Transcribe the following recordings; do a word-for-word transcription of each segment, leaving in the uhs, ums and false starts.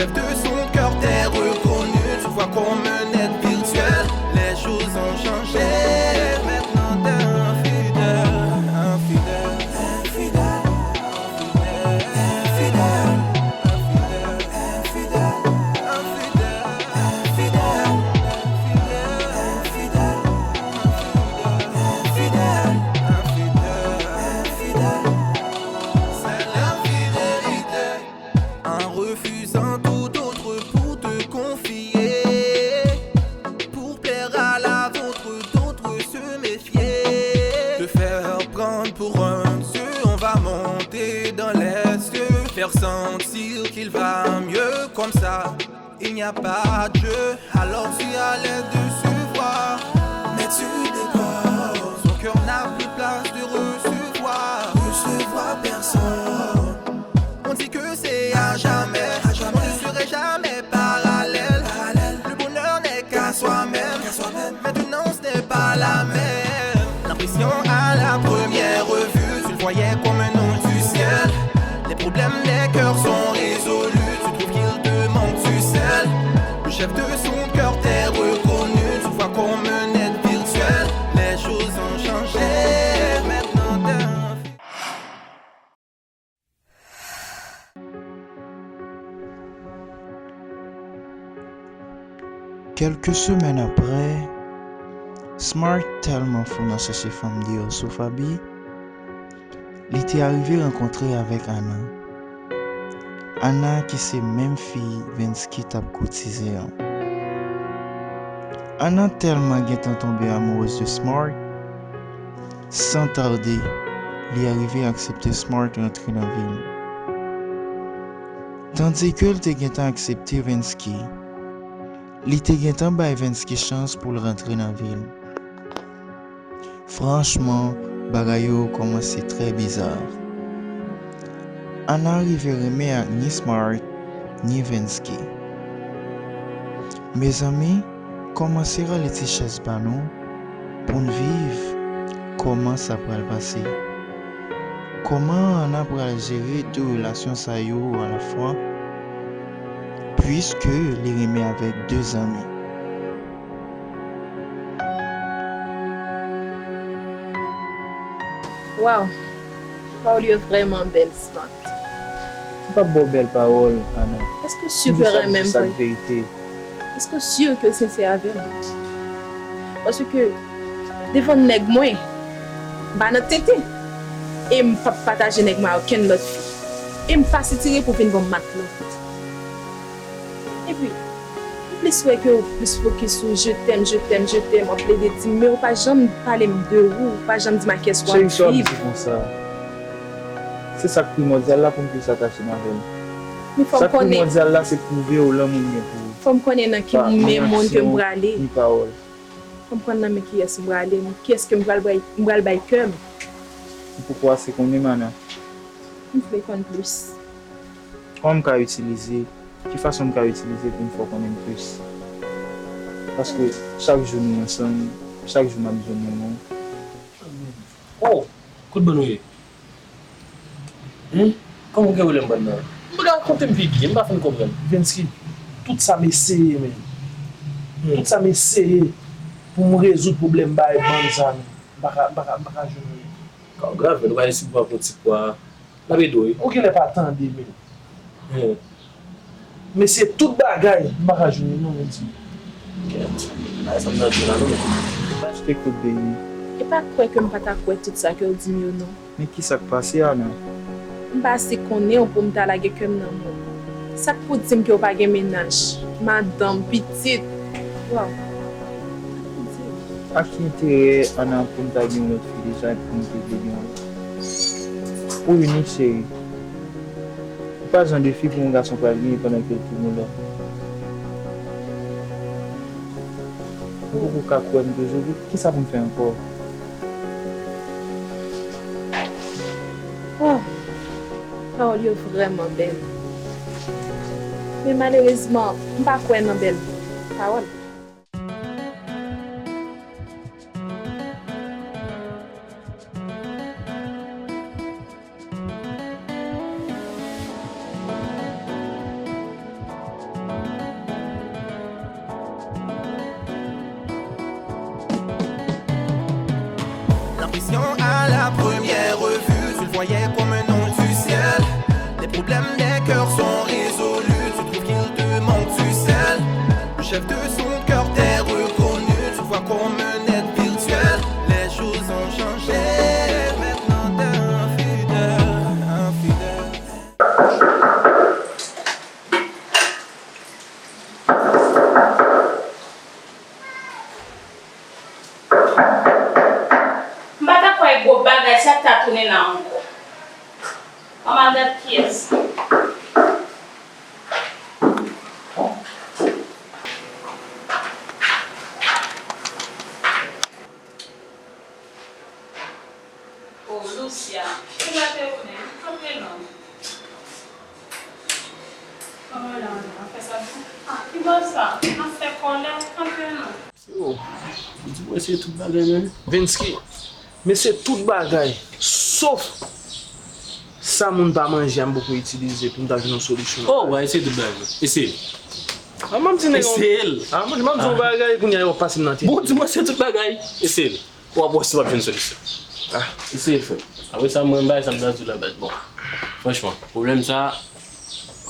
Chef de son cœur, t'es reconnu, tu le vois comme un être virtuel. Les choses ont changé, maintenant t'es un fidèle, un fidèle, un fidèle, un fidèle, un fidèle, un fidèle, un fidèle, un fidèle, un fidèle, un fidèle, un fidèle, c'est l'infidélité. En refusant tout autre pour te confier, pour plaire à la vôtre, d'autres se méfier. Te faire prendre pour un dieu, on va monter dans les cieux, faire sentir qu'il va mieux comme ça. Il n'y a pas de jeu, alors tu as l'air de se voir. Mais tu décores, son cœur n'a plus place de recevoir, recevoir personne. On dit que c'est à jamais, à jamais. On ne serait jamais parallèle, parallèle. Le bonheur n'est qu'à soi-même, qu'à soi-même. Maintenant ce n'est pas la même. L'impression à la première vue, tu le voyais comme un ange du ciel. Les problèmes des cœurs sont résolus, tu trouves qu'il te manque du sel. Le chef de son cœur, t'es reconnu, tu le vois comme un être virtuel. Les choses ont changé, maintenant t'es un Kèlke semèn aprè, Smart tèlman fou nan chèche fanm deyò sou Faby, li te arive rankontre avèk Ana. Ana ki se menm fi Vensky t ap koutize an. Ana tèlman gentan tonbe amourez de Smart, san tade, li arive aksepte Smart rantre nan vi l. Tandike l te gentan aksepte Vensky, li te gentan bay Vensky chans pou l rantre nan vi l. Franchman, bagay yo kòmanse trè biza. Ana rive renmen ak ni Smart, ni Vensky. Mezanmi, kòmanse rale ti chèz ba nou pou n viv kòman sa pral pase. Kòman Ana pral jere de relasyon sa yo alafwa, puiske li renmen avèk de zanmi? Waw, pawòl yo vrèman bèl, Smart. M p ap ba w bèl pawòl, Ana. Èske w si ke w renmen m vre? Èske w si ke w sensè avè m? Paske devan nèg mwen, m pa nan tenten. E m p ap pataje nèg mwen a okenn lòt fi. E m pa sitire pou vin ban m matlòt. Epi, m plis wè ke w plis fokis sou je t'aime, je t'aime, je t'aime, w ap plede di m, men w pa janm pale m de ou, w pa janm di m a kiyès w ap viv. Cheri, sa w ap di konsa? Se sa k primòdyal la pou m plis atache m avè l. Men fò m konnen. Sa k primòdyal la se pwouve w lanmou m gen pou ou. Fò m konnen nan ki men moun ke m prale. Ni pawòl. Fò m konn nan men kiyès m prale, kiyès ke m pral bay, m pral bay kè m. M poko ase konnen, Ana. M vle konn plis. Kòman m ka itilize, ki fason m ka itilize pou m fè w konnen m plis? Paske chak jou nou ansanm, chak jou m ap jwenn yon non. Oh! Kot bò nou ye? Humm, kòman w gen pwoblèm bann nan? M pa ka rakonte m figi, m pa fin konprann. Vensky, tout sa m eseye, men. Tout sa m eseye pou m rezoud pwoblèm bay bann sa, men. M pa ka, m pa ka, m pa ka jwenn anyen. Ka w grav, men nou pa gen si pou pran ti pwa. N ap ede w, wi. Ou genlè pa tande, men. M eseye tout bagay, m pa ka jwenn li non, Vensky. Kèt, bagay sa m nan djol la non, men. Achte kout beni. E pa kwè ke m pa ta kwè tout sa ke w di m yo non. Men kisa k pase, Ana? M pa ase konnen w pou m ta lage kè m nan men w. Sa k pou di m ke w pa gen mennaj, madanm, pitit? Waw. A ki enterè, Ana, pou m ta gen yon lòt fi deja epi pou m te vle gen yon lòt? Ou inik, cheri. Ou pa jan de fi pou yon gason pral genyen pandan ke l te gen yon lòt. M poko ka kwè m toujou. Kisa pou m fè ankò? Oh, pawòl yo vrèman bèl. Men malerezman, m pa kwè nan bèl pawòl. Rêve de son cœur t'est reconnu, tu vois comme un être virtuel. Les choses ont changé, maintenant t'es un fidèle, un fidèle. M pa ta kwè gwo bagay sa ta tounen la ankò. Ann al gad kiyès. Oh, Lucia, se la te ou menm, kanpe non. Kòman la, w ap fè sa pou? Ah, ki bò sa? N ap fè kòlè, kanpe non. Yo, ou di mwen eseye tout bagay menm? Vensky, m eseye tout bagay, sof sa moun pa manje a m poko itilize pou m ta jwenn yon solisyon. Oh, w a eseye tout bagay menm. Eseye l. Ah, m ap di nèg. Eseye l. Ah, m ap di yon bagay kounye a yo pase m nan tèt. Bon, di mwen eseye tout bagay. Eseye l. W ap wè si w ap jwenn solisyon. Ah, eseye l, frè. Apre sa, mwen, bagay sa m ta di w la, baz, bon. Franchman, pwoblèm sa,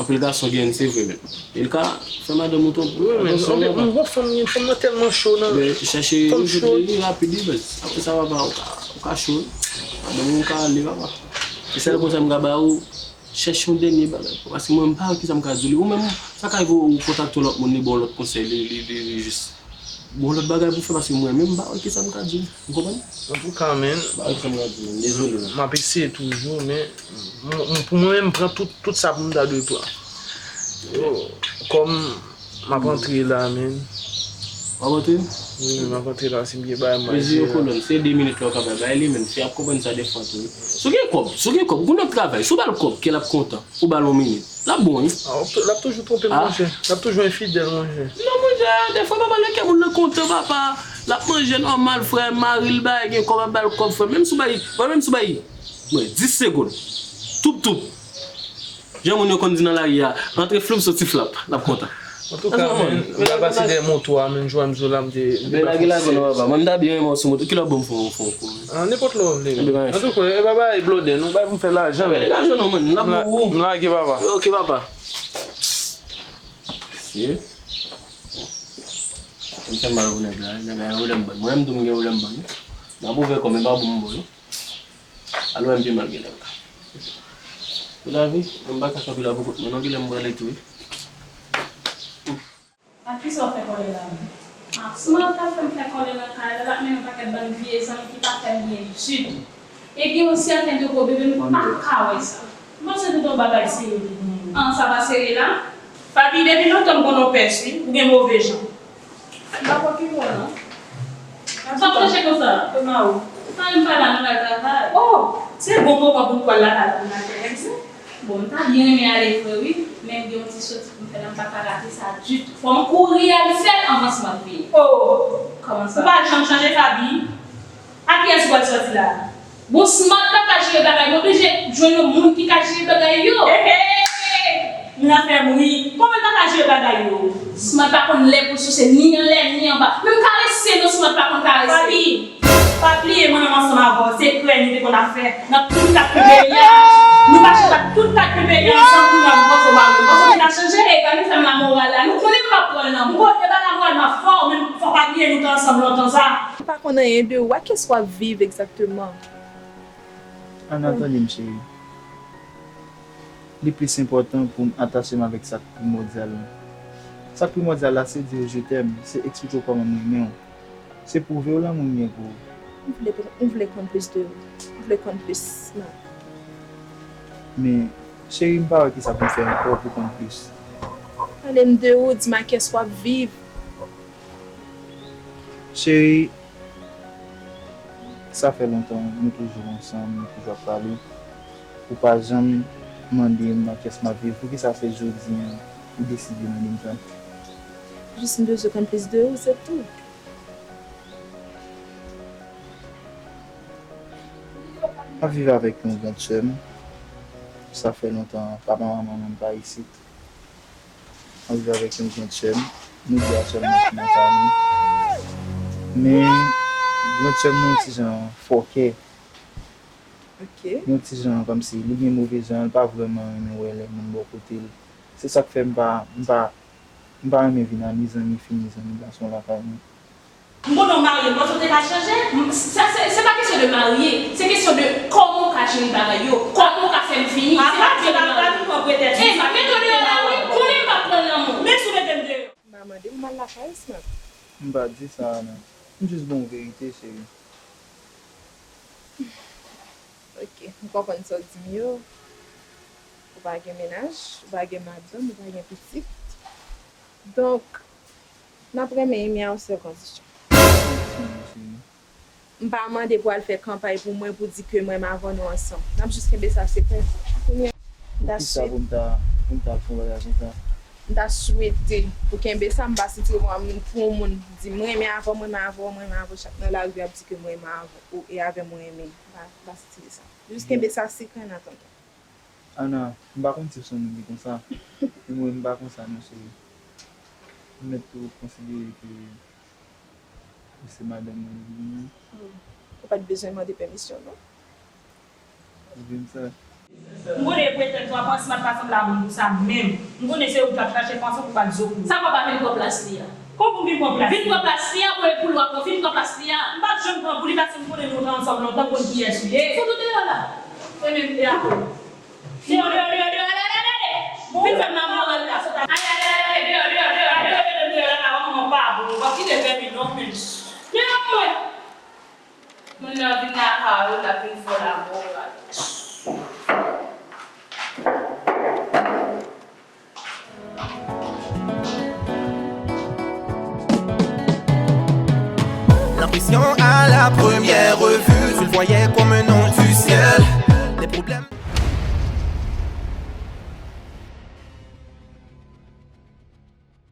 anpil gason gen, se vre, men. E l ka fè madanm ou twonpe w. Wi, men, anpil, yon bon fanm, yon fanm nan tèlman cho, nan. Men, chèche rezoud li rapid, wi, baz. Apre sa, papa, ou ka, ou ka cho, wi. Madanm ou ka ale, papa. Se sèl konsèy m ka ba ou, chèche yon dènye bagay. Paske mwen, m pa wè kisa m ka di w li. Ou menm, sa ka rive ou kontakte yon lòt moun, li ba w lòt konsèy, li, li, li, li jis Bon, lòt bagay pou fè, paske mwen menm m pa wè kisa m ka di w. Ou konprann? Antouka, men, m pa wè kisa m ka di w, men, dezole, men. M ap eseye toujou, men m- m- pou mwen menm, m pran tout, tout sa pou m ta dwe pran. Yo, kòm m ap antre la, men. W ap antre? Wi, men m ap antre la, si m gen bagay m pral jere. Mezi yo kolòn, se de minit la w ka bay bay li, men fi ap konprann sa defwa tou, wi. Si w gen kòb, si w gen kòb, ou konn ap travay, si w ba l kòb, kè l ap kontan. Ou ba l yon minit. L ap bon, wi. Ah, w ap tou- l ap toujou twonpe m, monchè. L ap toujou enfidèl, monchè. Non, monchè, defwa papa nan kè moun nan kontan, papa. L ap manje nòmal, frè, mari l bay, gen kòb ap ba l kòb, frè. Menm si w bay, mwen menm si w bay, mwen, dis segonn. Toup, toup. Jan moun yo konn di nan lari a, antre floup, soti flap. L ap kontan. Antouka, men, m ta pase dèyè moto a, men, jwè m zo la, m te debake. Lage lago non, papa. Mwen, m ta byen renmen w sou moto. Kilè w ban m fè yon, fè yon kou, men? Ah, nenpòt lè w vle, men. Antouka, e pa bay blòdè, non, bay pou m fè lajan, men. Lajan non, man. M ap ban ou. M lage, papa. Ok, papa. Mesye. M fè mal pou nèg la, nèg la gen pwoblèm bann. Mwen menm tou m gen pwoblèm bann. M ap ouvè kò m, men pa pou m bo yo. Alò, M P mal gen nèg la. Pou lavi, mwen m pa ka kanpe la pou kont mwen non, genlè m prale tou wi. Ak kisa w fè kòlè la menm? Ah, Smart ta fè m fè kòlè nan kay la, l ap mennen yon pakèt bann vye zanmi ki pa fè m byen ditou. E gen yon sèten de gwo bebe, m pa ka wè sa. M panse se yon bagay serye ki genyen. Ah, sa pa serye la? Faby, depi lontan m konn w pès wi, ou gen move jan. M pa pran ki mo non. Sa w chèche konsa? Kòman ou? Sa menm pa la, nou pral travay. Oh, se bon moman pou m pral lakay la pou m al fè egzè. Bon, m ta byen renmen ale vre wi, men m gen yon ti soti pou m fè la, m pa ka rate sa ditou. Fò m kouri al fè l anvan Smart vini. Oh! Kòman sa? Ou pa janm chanje Faby? A kiyès ou pral sòti la? Bon, Smart pa ka jere bagay, m oblije jwenn yon moun ki ka jere bagay yo. Hey, hey! Moun afè m ri. Kòman l pa ka jere bagay yo? Smart pa konn lè pou souse ni anlè, ni anba. Menm karese non, Smart pa konn karese. Faby, pa bliye mwen menm ansanm avè w, se krèy nou te konn ap fè nan tout kat pibeyaj. Nou pa chita tout kat pibeyaj san kounye a nou panse w mare. Panse w te ka chanje? Ey, pa vin fè m lamoral la. Nou konnen nou p ap pran l nan. Bon, e pa lamoral m ap fè w, men fò w pa bliye nou te ansanm lontan sa. M pa konn anyen de ou. A kiyès w ap viv egzakteman? Ann, tande m, cheri. Li plis enpòtan pou m atache m avèk sa k primòdyal la. Sa k primòdyal la, se di w je t'aime, se eksplike w kòman m renmen w. Se pwouve w lanmou m gen pou ou. M vle, m vle konn plis de ou. M vle konn plis, non. Men, cheri, m pa wè kisa pou m fè ankò pou konn plis. Pale m de ou, di m a kiyès w ap viv. Cheri, sa fè lontan nou toujou ansanm, nou toujou ap pale. Ou pa janm mande m nan kiyès m ap viv. Poukisa se jodi a ou deside mande m sa? Jis m bezwen konn plis de ou, se tou. M ap viv avèk yon grandsè m. Sa fè lontan papa manman m pa isit. M ap viv avèk yon grandsè m. Nou de a sèlman ki nan kay nou. Men, grandsè m nan yon ti jan fòkè. Ok. Yon ti jan kòmsi li gen move jan, li pa vrèman renmen wè lè moun bò kote l. Se sa k fè m pa, m pa, M pa renmen vin a ni zanmi fi ni zanmi gason lakay mwen. M konnen w marye, m panse w te ka chanje. M- Sa se se pa kesyon de marye, se kesyon de kòman w ka jere bagay yo, kòman w ka fè m fini. Se pa kesyon de marye. Ey, m ap mete w deyò la wi, konnen m p ap pran l nan men w. Menm si w mete m deyò. M pa mande pou m al lakay Smart. M pa di sa, Ana. M jis ba w verite, cheri. Ok, m konprann sa w di m yo. Ou pa gen mennaj, ou pa gen madanm, ou pa gen pitit. Donk, n ap renmen Amy a yon sèl kondisyon. M pa mande pou al fè kanpay pou mwen pou di ke m renmen avè w nou ansanm. N ap jis kenbe sa sekrè. Kounye a, m ta Poukisa swete. Pou m ta pou m ta al fè yon bagay konsa? M ta swete pou kenbe sa, m pa santi m pou yon moun di m renmen avè w, m renmen avè w, m renmen avè w chak nan lari ap di ke m renmen avè w e avè m ou renmen. M pa m pa santi sa. Jis kenbe sa sekrè an atandan. Ana, m pa konn si w se yon moun ki konsa. Men mwen, m pa konsa non, cheri. M mèt tou konsidere ke ou se madanm mwen depi kounye a. Ou pa t bezwen mande pèmisyon non. Ou vle m sa? M konnen e pretèks w ap pran Smart pa sanble a moun pou sa menm. M konnen se ou k ap chache fason pou bat zo pou ou. Sa papa vin pran plas li a? Kòman pou m vin pran plas li? Vin pran plas li a, mwen pou l w ap pran, vin pran plas li a. M pa t janm pran pou li paske m konnen nou te ansanm lontan, m konn kiyès ou ye. Fout ou deyò la. Se menm deyò. Deyò, deyò, deyò, deyò, ale, ale, ale, ale. Bon, vin fè m nan moral la. Ale, ale, ale, ale, deyò, deyò, deyò, ale. Deyò, deyò, deyò, deyò, la, la, manman pa bon. W ap kite fè mi non, men. Deyò, mwen. Moun nan vin lakay ou, l ap vin fè w lamoral. L'impression à la première vue